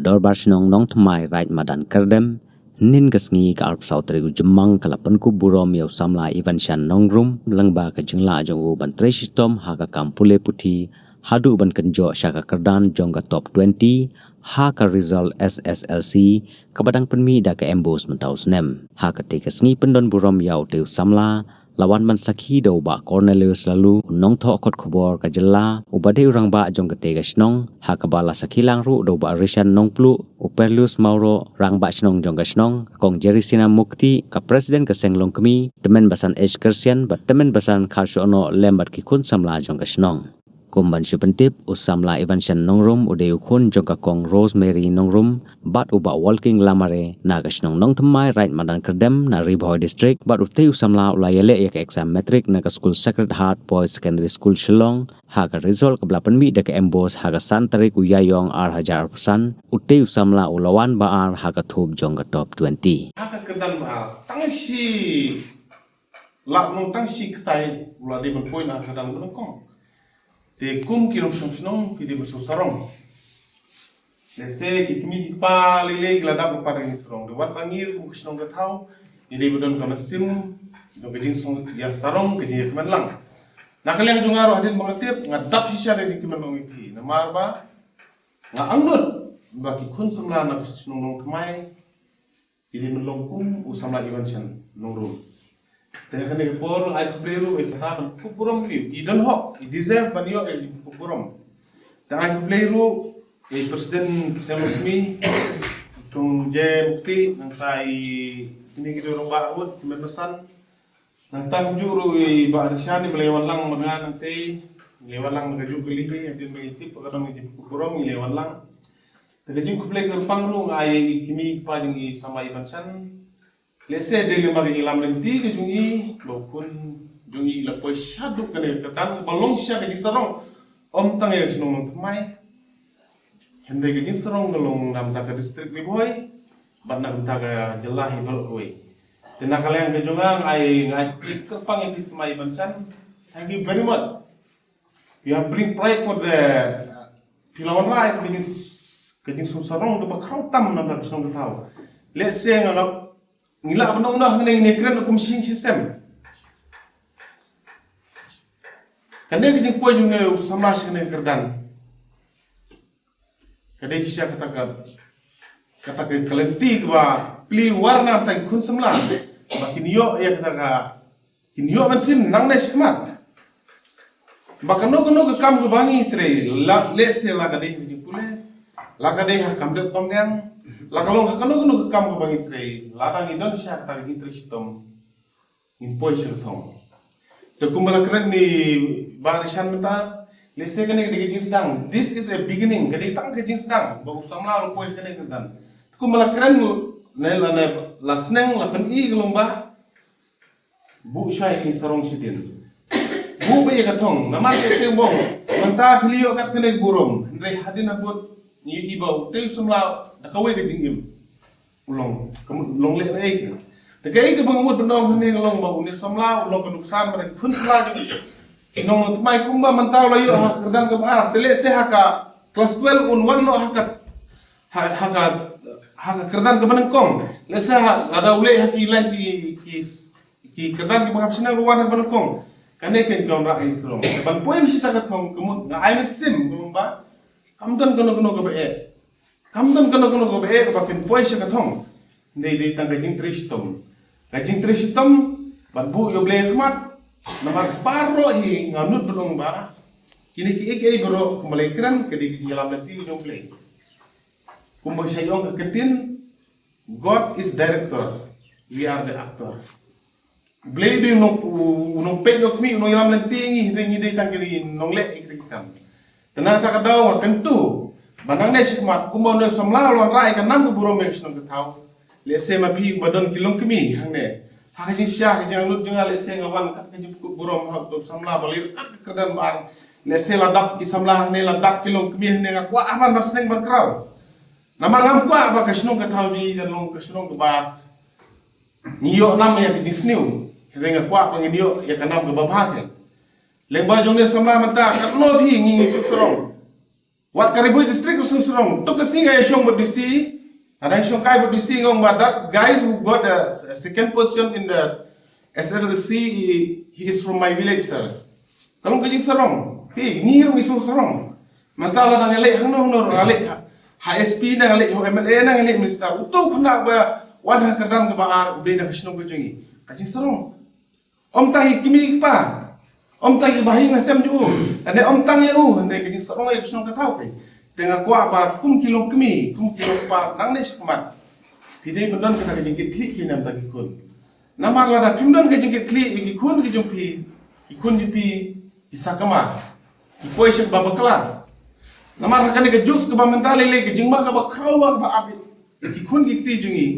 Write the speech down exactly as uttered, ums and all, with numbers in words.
Dorbar Shnong Nongthymmai Raid Madan Kyrdem, hynnin ka sngi ka arphew saw tarik u Jymmang ka la pynkup burom ïa u samla Ivanshan Nongrum lyngba ka jinglah jong u ban trei shitom ha ka kam pule puthi haduh ban kynjoh sha ka kyrdan jong ka top twenty ha ka result S S L C kaba dang pynmih da ka MBOSE mynta u snem. Ha katei ka sngi pyndon burom ïa utei u samla la wan ban sakhi da u Bah Cornelius Laloo, u nongthoh kot khubor ka jylla, uba dei u rangbah jong katei ka shnong, ha kaba la sakhi lang ruh da u Bah Rishan Nongpluh, u Perlius Mawroh, rangbah shnong jong ka shnong, ka Kong Jerisina Mukti, ka president ka seng Longkmie, tymmen basan H Christian bad tymmen basan Kharshohnoh lem bad ki khun samla jong ka shnong. Kum ban shu pyntip, u samla Ivanshan Nongrum u dei u khun jong ka Kong Rosemary Nongrum bad u Bah Walking Lamare na ka shnong Nongthymmai Raid Madan Kyrdem na Ri Bhoi District, bad utei u samla u la ïaleh ïa ka exam matric na ka skul Sacred Heart Boys Secondary School Shillong, ha ka result kaba la pynmih da ka MBOSE ha ka san tarik u Ïaïong ar hajar arphew san, utei u samla u la wan ba ar ha ka thup jong ka top twenty. Ha ka kyrdan ba ar, tang shi, la nong tang shi ksai u la dei ban poi na ka kyrdan ba nyngkong. Te kum ki nongshong shnong phi dei ban shu sarong. Lehse ki kmie ki kpa lei lei ki la dap lypa da ka jingsarong. Te wat ba ngi ruh kum ka shnong ka thaw, ngi dei ban don ka mynsiem, don ka jingsngew ïa sarong, ka jingïakmen lang. Na ka liang jong nga ruh hadien ba nga tip, nga dap shisha da ka jingkmen lang ïa phi. Namar ba nga angnud ba ki khun samla na ka shnong Nongthymmai ki dei ban long kum u samla Ivanshan Nongrum. Te ha kane ka por ai khublei ruh ïa i kata ban kup burom ïa u. I don hok, i deserve ban ïoh ïa ka jingkup burom. Te ai khublei ruh ïa i president seng Longkmie, Kong J Mukti, nangta i kine ki dei rangbah ruh, ki men basan. Nangta kumjuh ruh i Bah Rishan, i ba la wan lang ma nga nangtei, i la wan lang na kajuh kali, hadien ba ngi tip ba ka dang jingkup burom, i la wan lang. Te ka jingkhublei kyrpang ruh nga ai ïa i kmie i kpa jong i samla Ivanshan. Lehse dei lyngba ka jingïalam lynti ka jong i, ba u khun jong i la poi shaduh kane ka kyrdan ba long shisha ka jingsarong. Ym tang ïa ka shnong Nongthymmai, hynrei ka jingsarong ka long na bynta ka district Ri Bhoi bad na bynta ka jylla hi baroh kawei. Te na ka liang ka jong nga, nga ai, nga ai kyrpang ïa phi samla Ivanshan. Thank you very much. You have bring pride for the, phi la wanrah ïa ka jing, ka jingsngew sarong kaba khraw tam na ka shnong ka thaw. Lehse nga, nga, ngi lah ban ong noh hangne ngi kren kum shisien shisien. Kane ka jingpoi jong une u samla sha kane ka kyrdan, ka dei shisha kata ka, kata ka lynti kaba plie war na bynta ki khun samla ba kin ïoh ïa kata ka, kin ïoh mynsiem nangne shakhmat. Ba kano kano ka kam kaba ngi trei, la, lehse la ka dei ha ka jingpule, la ka dei ha ka kam dep kam liang, la ka long ha kano kano ka kam kaba ngi trei, lada ngi don shisha kata ka jingtrei shitom, ngin poi sha ka thong. Te kumba la kren i Bah Rishan mynta, lehse kane ka dei ka jingsdang. This is a beginning, ka dei tang ka jingsdang ba u samla u la poi sha kane ka kyrdan. Te kumba la kren, ne la, ne la sneng, la pyni ka long ba buh shai ki sarong shadien. Buh beit ïa ka thong, namar ka seng bong. Mynta phi la ïoh kat kane ka burom, hynrei hadien habud ngi ïohi ba utei u samla da kawei ka jingim u long, ka mut long leh na ei ka. Te kaei kaba nga mut ban ong hangne ka long ba une u samla u long ka nuksan bad ki khun samla jong u shnong Nongthymmai. Kumba mynta u la ïoh ha ka kyrdan kaba ar, te lehse ha ka class twelve un wan noh ha ka, ha, ha ka, ha ka kyrdan kaba nyngkong. Lehse ha, lada u leh ha ki line ki, ki, ki kyrdan kiba hap shnong ruh wan ha kaba nyngkong. Kane kan ka wanrah ka jingsarong. Ban poi beit sha kata ka thong, ka mut nga ai mynsiem ka long ba kam don kano kano kaba eh. Kam don kano kano kaba eh ba kin poi sha ka thong. Dei, dei tang ka jingtrei shitom. Ka jingtrei shitom bad buh ïa U Blei ha khmat. Namar baroh hi nga nud ban ong ba kine kiei kiei baroh kumba la kren ka dei ka jingïalam lynti jong U Blei. Kumba shah ong ka ktien, God is director, we are the actor. U Blei u dei u nong, u nongpeit nongkmie, u nongïalam lynti, ngi dei, ngi dei tang ki nongleh ïa ki kam. Te na kata ka daw nga kyntu ba nangne shakhmat kumba une u samla u la wanrah ïa ka nam ka burom ïa ka shnong ka thaw. Lehse ma phi ba don ki longkmie hangne, ha ka jingshisha ka jingangnud jong nga, lehse nga wan kat ka jingpynkut burom ha uto u samla ba la ïoh kat ka kyrdan ba ar. Lehse la dap ki samla hangne, la dap ki longkmie hangne, nga kwah ha ban ban sneng ban kraw. Namar ngam kwah ba ka shnong ka thaw jong ngi kan long ka shnong kaba ngi ïoh nam ïa ka jingsniew, hynrei nga kwah ba ngin ïoh ïa ka nam kaba bha. Lyngba jong une u samla mynta katno phi ngi, ngi suk sarong. Wat ka Ri Bhoi District ruh sngewsarong. To ka sngi nga ïashong bad D C, nga dang shongkai bad D C, nga ong ba that guys who got a second position in the S S L C, he is from my village, sir. Ka long ka jingsarong. Phi, ngi ruh ngi sngewsarong. Mynta lada nga leit hangno hangno ruh, nga leit ha, ha S P ne, nga leit ha M L A ne, nga leit minister, uto u khynnah ba wan ha ka kyrdan kaba ar u dei na ka shnong ka jong ngi. Ka jingsarong. Ym tang ïa ki kmie ki kpa, ym tang ïa ki bahaïing hasem jong u, lane ym tang ïa u, hynrei ka jingsarong ïa ka shnong ka thaw. Te nga kwah ba kum ki longkmie, kum ki longkpa nangne shakhmat, phi dei ban don kata ka jingkitkhlieh ki na bynta ki khun. Namar lada phim don ka jingkitkhlieh ïa ki khun ki jong phi, ki khun jong phi ki sakma, ki poi sha kaba bakla. Namar ha kane ka juk kaba mynta lei lei, ka jingma kaba khraw ba kaba ap ïa ki khun ki kti jong ngi,